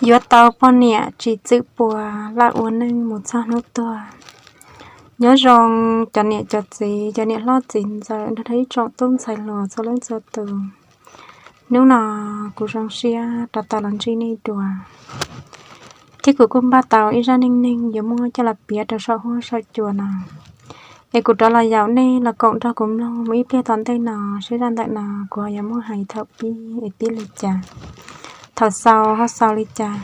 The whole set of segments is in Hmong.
Yuav tau poj niam tsis txwm puas, laj ua neej mus txog hnub tuag. Nyob zoo cov niam cov txiv, cov niam hlob txiv ntxawm nrog rau ib tsoom tub ntxhais hluas txhua leej txhua tus. Hnub no kuv zoo siab rov tau los ntsib nej dua, thiab kuv kuj npaj tau ib zaj neej neeg yuav muab coj los piav rau saum huab saum cua no. Es kuv rov los yaum nej los koom nrog kuv mloog mus ib pliag tom ntej no, seb zaj ntawm no kuv ho yuav muab hais thaum pib es pib li cas, thaum xaus ho xaus li cas.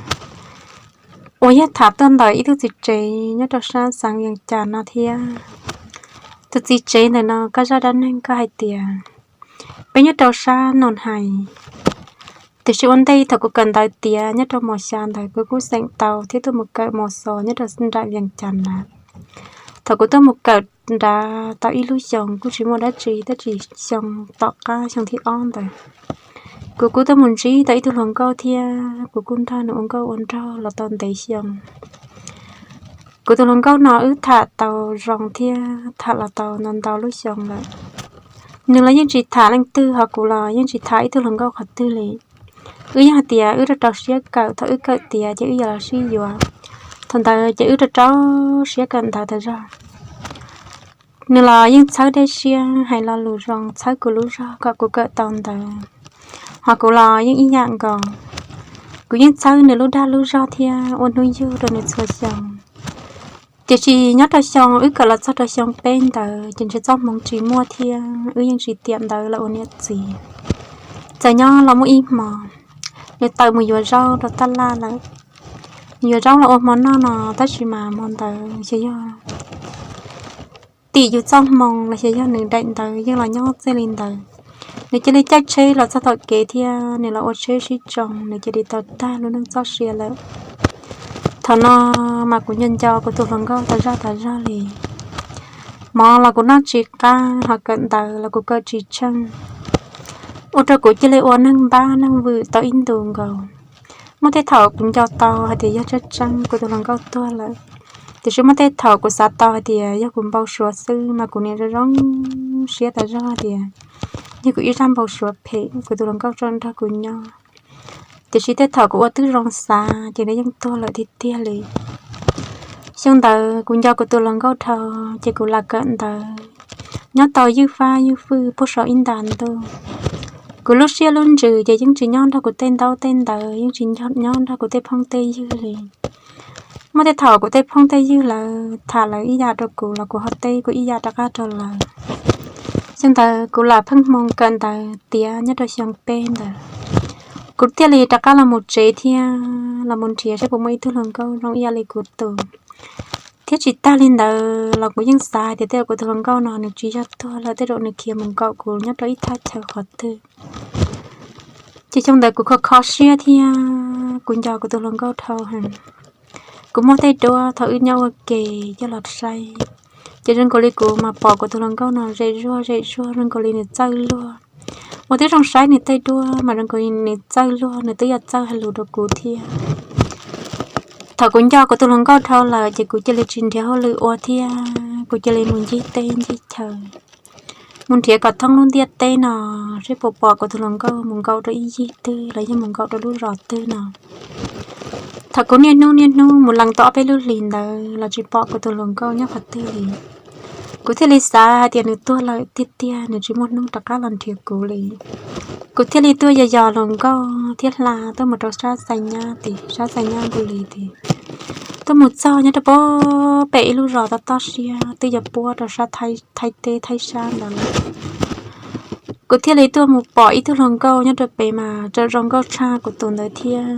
Uas yog tham tuaj ntawm ib tug txiv tsev nyob rau sab xeev Vees Cas no thiab. Tus txiv tsev ntawm no koj zaj dab neeg koj hais tias peb nyob rau sab Noos Hais, tiam sis ua ntej thaum kuv kawm ntawv tiav nyob rau mos xya ntawd kuv kuj xeem tau thiab tuaj mus kawm mos xos nyob rau nram Vees Cas na. Thaum kuv tuaj mus kawm nrad tau ib lub xyoos kuj tsis muaj dab tsi, tab sis xyoo tom qab xyoo thib ob ntawd, kuv kuj tuaj mus ntsib tau ib tug hluas nkauj thiab kuv kuj nrog nws ua nkauj ua nraug los tau ntev xyoo. Kuv tus hluas nkauj no wb tham tau zoo thiab tham los tau ntau ntau lub xyoo lawm. Nws los yeej tsis tham leej twg, ho kuv los yeej tsis tham ib tug hluas nkauj qhov twg li. Wb yeej hais tias wb rau rau siab kawm, thaum wb kawm tiav ces wb yuav los sib yuav. Thaum ntawd ces wb rau rau siab kawm ntawv tas zog. Nws los yeej txhawb dej siab hais lo lus zoo txhawb kuv lub zog kom kuv kawm tau ntawv, ho kuv los yeej ib yam nkaus. Kuv yeej txhawb nws lub dag lub zog thiab ua hnub yug rau nws txhua xyoo. Tiam sis nyob rau xyoo wb kawm los txog rau xyoo peb ntawd ces ntshe txoj hmoov tsis muaj thiab wb yeej tsis tiam ntawv los ua niam txiv. Txawm nyob los muaj ib hmo, nws tawm mus yuav zaub rau taj laj lawm. Nws yuav zaub los ua hmo noj no, tab sis mas hmo ntawd xyov yog tim yus txoj hmoo los xyov yog nws daim ntawv yeej los nyob txij li ntawd. Nws cia li caij tsheb los txog tom kev thiab nws los ua tsheb sib tsoo, nws cia li tau tag lub neej txoj sia lawm. Thaum no mas kuv nco nco kuv tus hluas nkauj tas zog tas zog li. Mov los kuv noj tsis qab, ho kawm ntawv los kuv kawm tsis tsheej, ua rau kuv cia li ua neeg npab neeg vwm tau ib ntus nkaus. Muaj tej thaum kuv nco tau hais tias yog tseeb tseeb kuv tus hluas nkauj tuag lawm, tiam sis muaj tej thaum kuv xav tau hais tias yog kuv npau suav xwb mas kuv niam zoo zoo siab tas zog tias yog kuv ib zaj npau suav phem kuv tus hluas nkauj tseem nrog kuv nyob. Tiam sis tej thaum kuv ua twb zoo xav ces nws yeej tuag lawm tiag tiag li. Xyoo ntawd kuv nco kuv tus hluas nkauj dhau, ces kuv lam kawm ntawv nyob tau ywj fab ywj fwj puag saum ib nta ntuj. Kuv lub siab lub ntsws ces yeej tsis nyob nrog kuv tej ntaub tej ntawv, yeej tsis nyob nrog kuv tej phooj tej ywg li. Muaj tej thaum kuv tej phooj tej ywg lawv tham lawv ib yam rau kuv los kuv ho teb kuv ib yam rov qab rau lawv. Xyoo ntawd kuv lam pheej hmoo kawm ntawv tiav nyob rau xyoo peb ntawd, kuv thiaj li rov qab los mus tsev thiab los mus nrhiav saib puas muaj ib tug hluas nkauj zoo ib yam li kuv tus. Thiab tsis tag li ntawd los kuv yeej xav hais tias tej zaum kuv tus hluas nkauj no nws tsis yog tuag lawm, tej zaum nws khiav mus nkaum kuv nyob rau ib thaj chaw qhov twg. Ces xyoo ntawd kuv kho kho siab thiab kuv nco kuv tus hluas nkauj dhau heev. Kuv muab tej duab thaum wb nyob ua ke coj los saib, ces zoo nkaus li kuv mas pom kuv tus hluas nkauj no zem zuag zem zuag zoo nkaus li nws txawj luag. Ua twb zoo saib nws tej duab mas zoo nkaus li nws txawj luag, nws twb yuav txawj hais lus rau kuv thiab. Thaum kuv nco kuv tus hluas nkauj dhau lawm ces kuv cia li tsis nrhiav hauj lwm ua thiab kuv cia li mus ncig teb ncig chaw, mus nrhiav kom thoob lub ntiaj teb no saib puas pom kuv tus hluas nkauj mus nkaum rau ib yig twg los yog mus nkaum rau lub zos twg no. Thaum kuv niaj hnub niaj hnub mus lees tau ob peb lub hlis ntawd los tsis pom kuv tus hluas nkauj nyob qhov twg li. Kuv thiaj li xav hais tias nws tuag lawm tiag tiag, nws tsis muaj hnub rov qab los nrhiav kuv li. Kuv thiaj li tuaj yos yos hluas nkauj thiab hla tuaj mus rau sab Xais Nyab tim, sab Xais Nyab Npus Lis tim, tuaj mus txog nyob rau pem ib lub zos toj toj siab twb yuav puab rau sab Thaib teb Thaib sab ntawd lawm. Kuv thiaj li tuaj mus pom ib tug hluas nkauj nyob rau pem mas tseem zoo nkauj tshaj kuv tus ntawd thiab.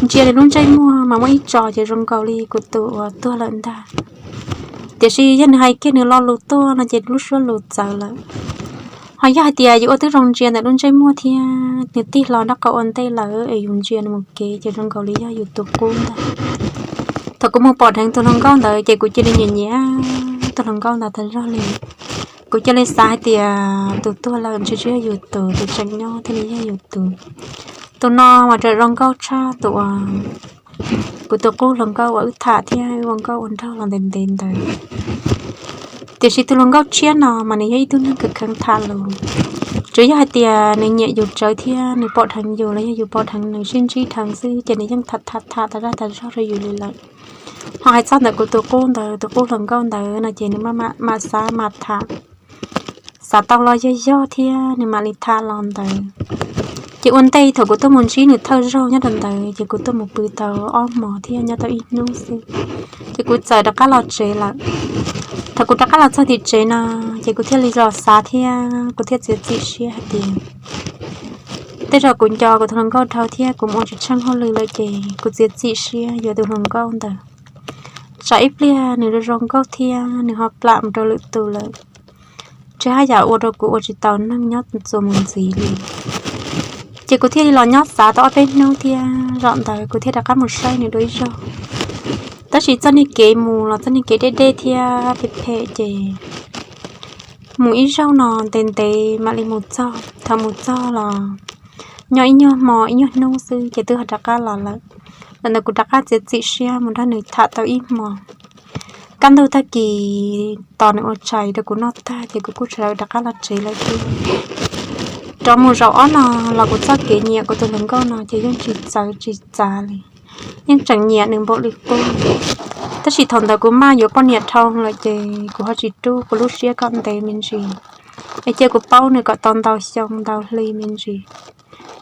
Ntsia nws lub ntsej muag mas muaj ib tso ces zoo nkaus li kuv tus uas tuag lawm ntag. Tiam sis yog nws hais kiag nws lo lus tuaj no ces lub suab lus txawv lawm. Ho yog hais tias yus ua twb zoo ntsia ntawm lub ntsej muag thiab nws tig hlo nraub qaum ua ntej lawm es yus ntsia nws mus kev ces zoo nkaus li yog yus tus qub ntag. Thaum kuv mus pom dheev tus hluas nkauj ntawd ces kuv cia li nyiam nyiam tus hluas nkauj ntawd tas zog li. Kuv cia li xav hais tias tus tuag lawm ntshe tsis yog yus tus, tus tseem nyob thiaj li yog yus tus. Tus no mas tseem zoo nkauj tshaj tus uas kuv tus qub hluas nkauj uas wb tham thiab wb ua nkauj ua nraug los ntev ntev ntawd. Tiam sis tus hluas nkauj tshiab no mas nws yog ib tug neeg kheev kheev tham lus, Tsuas yog hais tias nws nyiam yus tsawv thiab nws pom dheev yus los yog yus pom dheev nws, sib ntsib dheev xwb ces nws yeej tham tham tham tas zaj tas zog rau yus li lawm. Ho hais txog ntawm kuv tus qub ntawd, tus qub hluas nkauj ntawd no ces nws mam xav mas tham, xav tau los yog yog thiab nws mam li tham los ntawd. Ces ua ntej thaum kuv tuaj mus ntsib nws thawj zaug nyob rau ntawd ces kuv tuaj mus pw tau ob hmos thiab nyob tau ib hnub xwb, ces kuv txawm rov qab los tsev lawm. Thaum kuv rov qab los txog tim tsev no ces kuv thiaj li los xav thiab kuv thiaj txiav txim siab hais tias tej zaum kuv nco kuv tus hluas nkauj dhau thiab kuv mus ua tsis tsheej hauj lwm lawm ces kuv txiav txim siab yuav tus hluas nkauj ntawd. Tsam ib pliag nws zoo zoo nkauj thiab nws ho plam mus rau lwm tus lawm, tsis haj yam ua rau kuv ua tsis tau neeg nyob txuas mus ntxiv li. Ces kuv thiaj li los nyob xav tau ob peb hnub thiab zaum ntawd kuv thiaj rov qab mus saib nws dua ib zaug. Tab sis txoj niag kev mus los txoj niag kev deb deb thiab phem phem ces mus ib zaug no ntev ntev mam li mus txog. Thaum mus txog los nyob ib nyuag hmo ib nyuag hnub xwb ces twb ho rov qab los lawm. Ntawm ntawd kuv rov qab txiav txim siab mus nrog nws tham tau ib hmo. Kaj ntug tag kis tos nws ua tshais rau kuv noj tag ces kuv kuj sawv daws rov qab los tsev lawm thiab. Rov mus zaum ob no los kuv txoj kev nyiam kuv tus hluas nkauj no ces yeej tsis txawv tsis txav li, yeej tseem nyiam nws npaum li qub. Tab sis thaum ntawd kuv maj yuav poj niam dhau lawm ces kuv ho tsis rub kuv lub siab kom ntev me ntsis, es cia kuv paub nws kom tau ntau xyoo ntau hli me ntsis.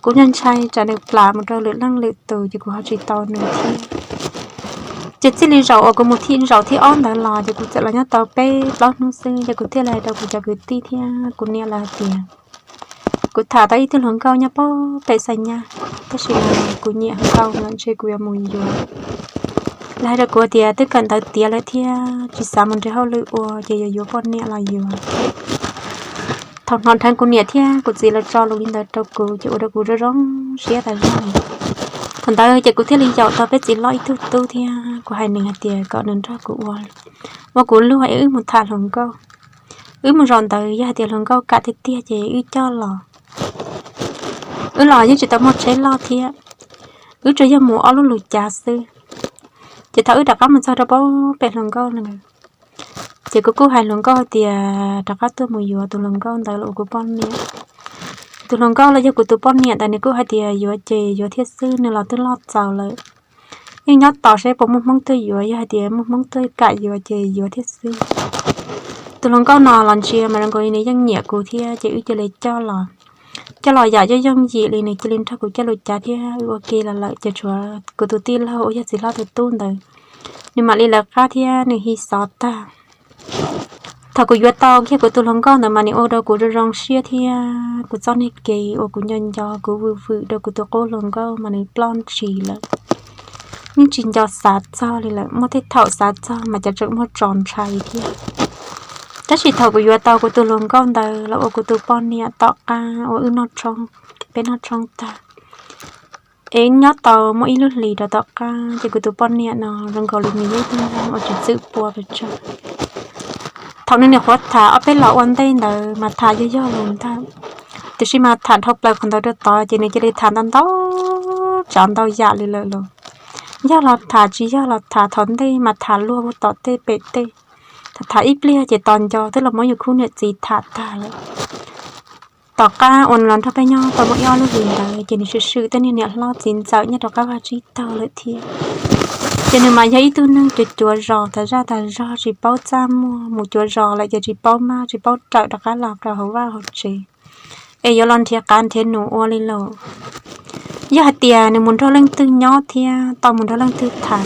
Kuv ntshai ntshai tsam nws plam mus rau lwm leej lwm tus ces kuv ho tsis tau nws thiab. Ces txij li zaum uas kuv mus thib zaum thib ob ntawd los ces kuv txawm los nyob tau peb plaub hnub xwb ces kuv thiaj li hais rau kuv cov kwv tij thiab kuv niam lawv hais tias kuv tham tau ib tug hluas nkauj nyob pem Xais Nyab, tab sis kuv nyiam nkauj lawm ntshe kuv yuav mus yuav. Lawv hais rau kuv tias twb kawm ntawv tiav lawm thiab tsis xav mus nrhiav hauj lwm ua ces yuav yuav poj niam los yuav. Thaum hnov dheev kuv niam thiab kuv txiv lawv tso lus li ntawd rau kuv ces ua rau kuv zoo zoo siab tas zog. Thaum ntawd ces kuv thiaj li yaum tau peb txiv loj ib tug tub thiab kuv hais nws hais tias kom nws nrog kuv ua, ua kuv luag es wb mus tham hluas nkauj. Wb mus zaum ntawd yog hais tias hluas nkauj kam tiag tiag ces wb coj los. Wb los yeej tsis tau muaj tsheb loj thiab, wb tsuas yog mus ob lub lus cav xwb. Ces thaum wb rov qab mus txog rau pem hluas nkauj no ces kuv kuj hais hluas nkauj hais tias rov qab tuaj mus yuav tus hluas nkauj ntawd los ua kuv poj niam. Tus hluas nkauj los yog kuv tus poj niam ntawd nws kuj hais tias yuav ces yuav thiab xwb, nws los twb loj txaus lawm. Yeej nyob tos seb puas muaj Hmoob tuaj yuav, yog hais tias muaj Hmoob tuaj kam yuav ces yuav thiab xwb. Tus hluas nkauj no los ntsia mas zoo nkaus li nws yeej nyiam kuv thiab ces wb cia li coj los. Coj los yam yooj yooj yim li nws cia li nrog kuv coj lus cav thiab wb ua ke los lawm ces tshuav kuv tus tij laug uas yog txiv hlob tus tub ntawd, nws mam li lawv qab thiab nws hi xov tag. Thaum kuv yuav tau kiag kuv tus hluas nkauj ntawd mas nws ua rau kuv zoo zoo siab thiab kuv txoj niag kev uas kuv nco nco kuv vwm vwm rau kuv tus qub hluas nkauj mas nws ploj ntshis lawm. Yeej tsis nco xav txog li lawm, muaj tej thaum xav txog mas cas tseem muaj tso ntshai thiab. Tab sis thaum kuv yuav tau kuv tus hluas nkauj ntawd los ua kuv tus poj niam tom qab uas wb noj tshoob, peb noj tshoob tag es nyob tau muaj ib lub hlis rau tom qab ces kuv tus poj niam no zoo nkaus li nws yog ib tug neeg uas tsis txwm pua pes tsawg. Thaum nws niam qhuav tham ob peb los ua ntej ntawd mas tham yog yog lus ntag, tiam sis mas tham dhau plaws qhov ntawd rau tod ces nws cia li tham ntau ntau tsav ntau yam li lawm los. Yog los tham tsis yog los tham, thaum ntej mas tham luag hu tom tej pem tej, tham tham ib pliag ces tos nco twb los muab yus khub niam txiv tham tag lawm. Tom qab uas nws los nrog peb nyob tau muaj ib ob lub hlis ntawd ces nws swm swm tej niag niam hlob txiv ntxawm nyob rau qab vaj tsib taug lawm thiab. Ces nws mas yog ib tug neeg cuav cuav zos tas zaj tas zog, tsis paub txaj muag, mus cuav zos lawm ces tsis paub maj tsis paub rawm rov qab los rau hauv vaj hauv tsev, es yuav los nrhiav qav nrhiav num ua li los. Yog hais tias nws mus nrog leej twg nyob thiab tau mus nrog leej twg tham,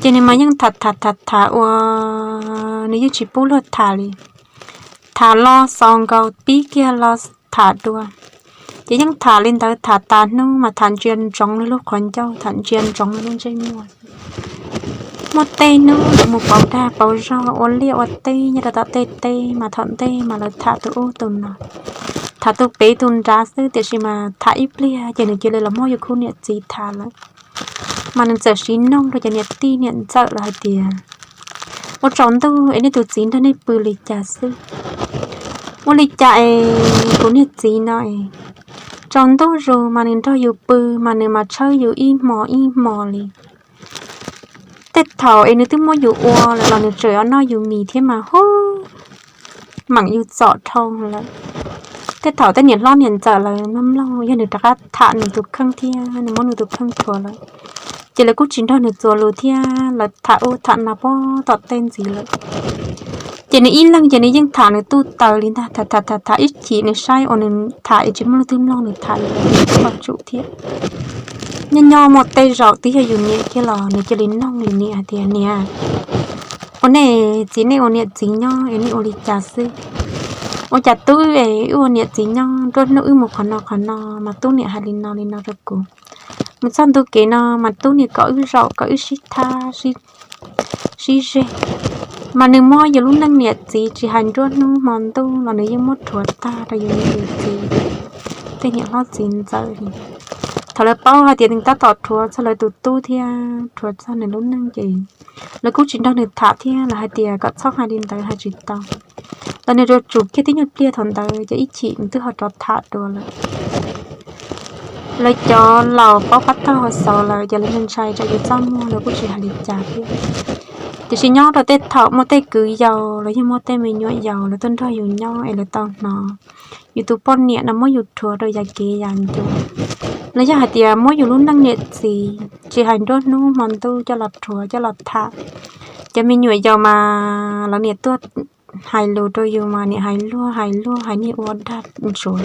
ces nws mas yeej tham tham tham tham ua nws yeej tsis pub luag tham li. Tham los xaus nkaus pib kiag los tham dua, ces yeej tham li ntawd, tham tas hnub mas tham ntsia ntsoov li lub qhov ncauj, tham ntsia ntsoov li lub ntsej muag. Muaj tej hnub nws mus pauv dag pauv zog ua liaj ua teb nyob rau tom tej teb mas thaum ntej mas lawv tham tus ub tus no, tham tus pem tus nrad xwb, tiam sis mas tham ib pliag ces nws cia li los muab yus khub niam txiv tham lawm. Mas nws txawm siv noog rau cov niam tij niam ntxawm lawm hais tias, ua tsaus ntuj es nej tus txiv nrog nej pw li cas xwb? Ua li cas es kuv niag txiv no es tsaus ntuj zus mas nws nrog yus pw mas nws mas tshawb yus ib hmos ib hmos li. Tej thaum es nws twb muab yus ua lawm los nws tseem yuav noj yus mis thiab mas hu, meem yus txom dhau lawm. Tej thaum tej niam hlob niam ntxawm lawv mloog mloog, yog nws rov qab tham nws tus kheej thiab nws muab nws tus kheej rhuav lawm, ces lawv kuj tsis nrog nws txuas lus thiab lawv tham ua tham no pem tom tej ntxiv lawm. Ces nws ib leeg ces nws yeej tham nws tuj taws li ntag, tham tham tham tham ib chim nws saib uas nws tham es tsis muaj leej twg mloog nws tham li, nws kuj los tsum thiab. Nyob nyob muaj tej zaum twb yog yus niam kiag los nws cia li noog yus niam hais tias, Niam, ua nej txiv nej ua niam txiv nyob es nej ua li cas xwb? Ua cas tub es wb ua niam txiv nyob nruab hnub wb mus qhov no qhov no mas tub niam hais li no li no rau kuv, mus txog ntu kev no mas tub niam kom wb zaum kom wb sib thab sib zeg, mas nws muab yus lub neej niam txiv tsis hais nruab hnub hmo ntuj los nws yeej muab rhuav tag rau yus niam yus txiv, tej niam hlob txiv ntxawm. Thaum lawv paub hais tias nws tab tom rhuav txog lawv tus tub thiab rhuav txog nws lub neej ces lawv kuj tsis nrog nws tham thiab lawv hais tias kom txhob hais li ntawd hais tsis tau. Los nws yuav tsum kiag tib nyuag pliag thaum ntawd ces ib chim nws twb ho rov tham dua lawm. Lawv cov laus paub qab tag hauv xauv lawm ces lawv ntshai ntshai rau yus txaj muag lawv kuj tsis hais li cas thiab. Tiam sis nyob rau tej thaum muaj tej kwv yau los yog muaj tej me nyuam yaus lawv tuaj nrog yus nyob es lawv tau hnov yus tus poj niam no muab yus rhuav rau yam kev yam ncua, los yog hais tias muab yus lub neej niam txiv tsis hais nruab hnub hmo ntuj coj los rhuav coj los tham, cov me nyuam yaus mas lawv niam tuaj hais lus rau yus mas niam hais luag hais luag hais niag ua dag ntsuav.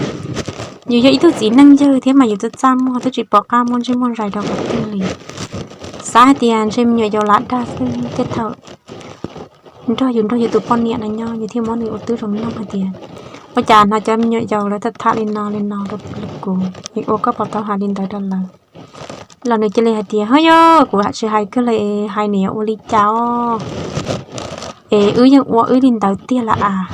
Yus yog ib tug txiv neej yawg thiab mas yus twb txaj muag twb tsis pom qab muaj ntsej muag zais rau qhov twg li. Xav hais tias ntshe me nyuam yaus lam dag xwb, tej thaum nrog yus nrog yus tus poj niam no nyob yus thiaj muab nws ua tib zoo mloog hais tias, ua cas hnov cov me nyuam yaus lawv tham tham li no li no rau kuv, es ua koj puas tau hais li ntawd rau lawv? Los nws cia li hais tias, Hov yog kuv tsis hais kawg li, hais niam ua li cas os, es wb yeej ua wb li ntawd tiag lawm as.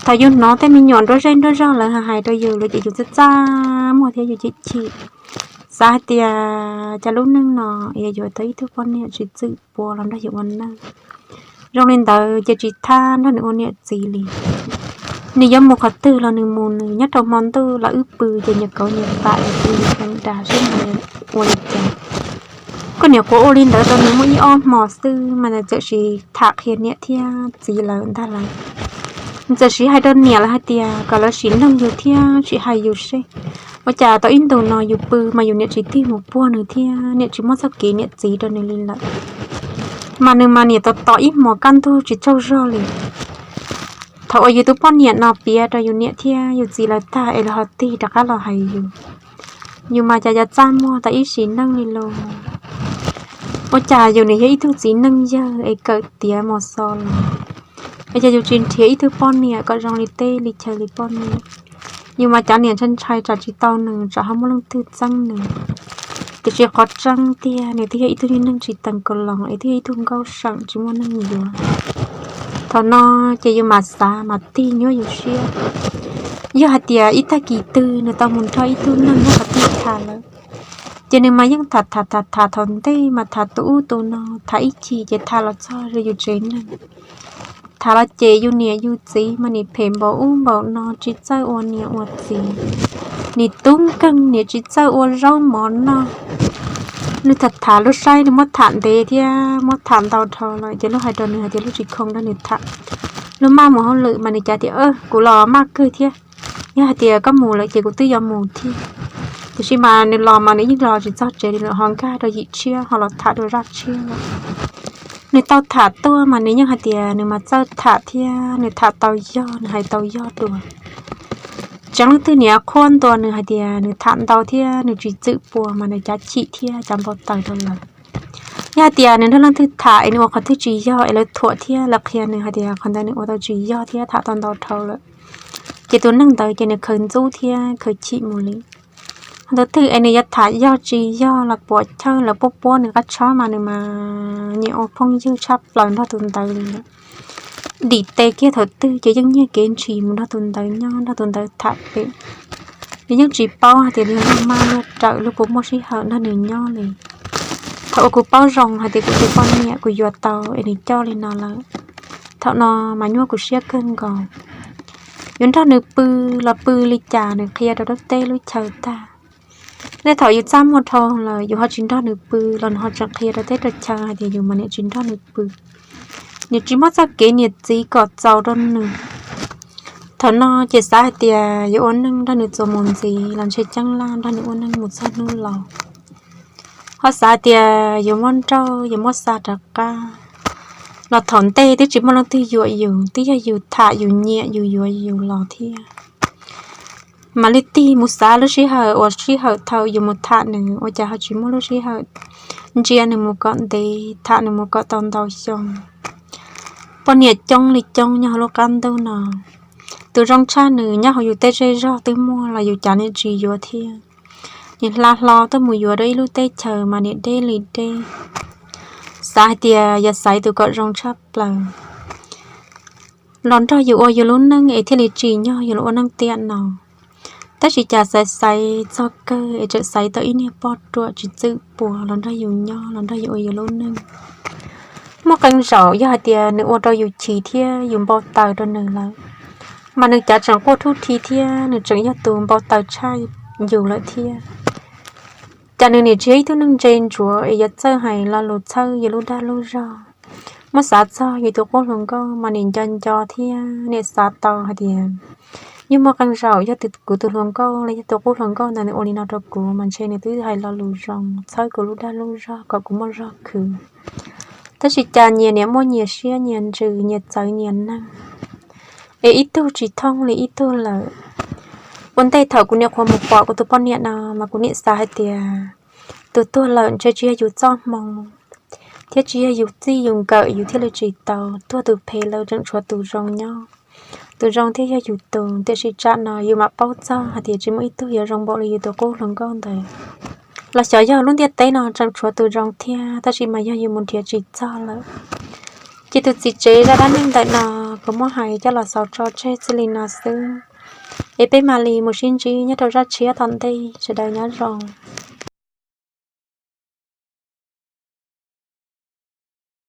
Thaum yus hnov tej me nyuam nruab zej nruab zog lawv hais hais rau yus lawm ces yus txaj txaj muag thiab yus chim chim, xav hais tias cov lub neej no yog yuav tau ib tug poj niam tsis txwm pua los nrog yus ua neej. Zoo li ntawd ces tsis thab nrog nws ua niam txiv li. Nws yuav mus qhov twg los nws mus nws, nyob rau hmo ntuj los wb pw ces nyias kauv nyias pam, nyias pw nyias hneev dag seb nws ua li cas. Koj niam quav ua li ntawd rau nws muaj ib ob hmo xwb mas nws txawm sim tham qhia niam thiab txiv lawv ntag lawm. Nws txawm sim hais rau niam lawv hais tias kom lawv sim noog yus thiab sim hais yus seb ua cas tau ib ntus no yus pw mas yus niam tsis tig mus puag nws thiab niam tsis muab txoj kev niam txiv rau nws li lawm. Mas nws mas niam tos tos ib hmos kaj ntug tsis tsaug zog li. Thaum uas yus tus poj niam no piav rau yus niam thiab yus txiv lawv tag es lawv ho tig rov qab los hais yus, yus mas cas yuav txaj muag tau ib sim neej li los. Ua cas yus nws yog ib tug txiv neej yawg es kawm tiav mos xos los, es cas yus tsis nrhiav ib tug poj niam kom zoo li teb li chaw li poj niam? Yus mas cov niam ntshai ntshai tsam tsis tau nws tsam ho muaj leej twg txeeb nws. Tiam sis qhov tseeb tiag nws twb yog ib tug neeg tsis teev kaus loos es twb yog ib tug nkauj seem tsis muaj neeg yuav. Thaum no ces yus mas xav mas tig nyuaj yus siab. Yog hais tias ib tag kis twg nws tau mus nrog ib tug neeg nyob qhov twg tham lawm, ces nws mas yeej tham tham tham tham thaum ntej mas tham tus ub tus no, tham ib chim ces tham los txog yus tsev neeg. Tham los ces yus niam yus txiv mas nim phem npaum ub npaum no, tsis txawj ua niam ua txiv, nim tub nkeeg nim tsis txawj ua zaub mov noj. Nws tham tham lub saib nws muab tham ntev thiab muab tham ntau dhau lawm ces luag hais rau nws hais tias luag tsis khoom nrog nws tham, luag maj mus hauj lwm mas nws cav tias kuv los maj kawg thiab, yog hais tias koj mus lawm ces kuv twb yuav mus thiab. Tiam sis mas nws los mas nws yeej los tsis txog tsev li lawm, ho nkag rau yim tshiab ho los tham dua zaj tshiab lawm. Nws tau tham tuaj mas nws yeej hais tias nws mas txawj tham thiab nws tham tau yog, nws hais tau yog dua. Tseem leej twg niam qhuab ntuas nws hais tias nws tham ntau thiab nws tsis txwm pua mas nws cav chim thiab cav npau taws rau lawv. Yog hais tias nws nrog leej twg tham es nws ua qhov twg tsis yog es lawv thuam thiab lawv qhia nws hais tias qhov ntawd nws ua tau tsis yog thiab tham tau ntau dhau lawm, ces tus neeg ntawd ces nws khaws ntxub thiab khaws chim mus li. Ho tus twg es nws yuav tham yog tsis yog los puam chawj lawv puab puab nws qab tshob mas nws mas nyiam ua phooj ywg tshaj plaws nrog tus ntawd li lawm. Dim tes kiag thaum twg ces yeej nyiag kev ntshis mus nrog tus ntawd nyob, nrog tus ntawd tham pem. Nws yeej tsis paub hais tias nws yog luag maj luag rawm luag puas muaj sij hawm nrog nws nyob li. Thaum uas kuv paub zoo hais tias kuv tus poj niam kuv yuav tau es nws coj li no lawm, thaum no mas nyuaj kuv siab kawg nkaus. Yuav nrog nws pw los pw li cas nws qhia rau dab teb lub chaw tag. Tej thaum yus txaj muag dhau lawm yus ho tsis nrog nws pw los nws ho tseem qhia rau teb rau chaw hais tias yus mas niam tsis nrog nws pw, niam tsis muab txoj kev niam txiv kom txaus rau nws. Thaum no ces xav hais tias yuav ua neej nrog nws txuas mus ntxiv los ntshe ceeb laj nrog nws ua neej mus txog hnub laus. Ho xav tias yuav muab nrauj yuav muab xa rov qab los thaum ntej twb tsis muaj leej twg yuam yus, twb yog yus tham yus nyiam yus yuav yus los thiab. Mam li tig mus xav lub sij hawm uas sij hawm thaum yus mus tham nws ua cas ho tsis muaj lub sij hawm ntsia nws mus kom ntev, tham nws mus kom tau ntau xyoo. Poj niam coob li coob nyob hauv lub qab ntuj no, tus zoo tshaj nws nyob hauv yus tej zej zog twb muaj los yus cav niam tsis yuav thiab. Nim hla hlo tuaj mus yuav rau ib lub teb chaws mas niam deb li deb. Xav hais tias yog xaiv tus kom zoo tshaj plaws los nrog yus ua yus lub neej es thiaj li tsim nyog yus los ua neej tiam no. Tab sis cas xaiv xaiv txog kawg es tseem xaiv tau ib niag poj ruam tsis txwm puas los nrog yus nyob los nrog yus ua yus lub neej. Muaj qee zaum yog hais tias nws ua rau yus chim thiab yus npau taws rau nws lawm, mas nws cav tseem quaj thub thi thiab nws tseem yog tus npau taws tshaj yus lawm thiab. Cas nws nim tsis yog ib tug neeg ntse ntsuav es yuav txawj hais lo lus txhawb yus lub dag lub zog. Muab xav txog yus tus qub hluas nkauj mas nim nco nco thiab nim xav tau hais tias yog muaj qee zaum yog kuv tus hluas nkauj los yog tus qub hluas nkauj ntawd nws ua li no rau kuv mas ntshe nws twb hais lo lus zoo txhawb kuv lub dag lub zog kom kuv muaj zog khwv. Tab sis cas nyias niam muaj nyias siab nyias ntsws nyias txawv nyias neeg, es ib tug tsis thooj li ib tug lawm. Ua ntej thaum kuv niam qhuav mus pom kuv tus poj niam no mas kuv nim xav hais tias tus tuag lawm ntshe tsis yog yus txoj hmoo thiab tsis yog yus txij yus nkawm yus thiaj li tsis tau tuag tus phem lawm, tseem tshuav tus zoo nyob. Tus zoo thiaj yog yus tus, tiam sis tsam no yus mam paub txog hais tias tsis muaj ib tug yuav zoo npaum li yus tus qub hluas nkauj ntawd. Los xyov yog lub ntiaj teb no tseem tshuav tus zoo thiab tab sis mas yog yus mus nrhiav tsis txog lawm. Ces tus txiv tsev zaj dab neeg ntawm no kuv muab hais coj los xaus tso tseg txij li no xwb, es peb mam li mus sib ntsib nyob rau zaj tshiab tom ntej, sawv daws nyob zoo.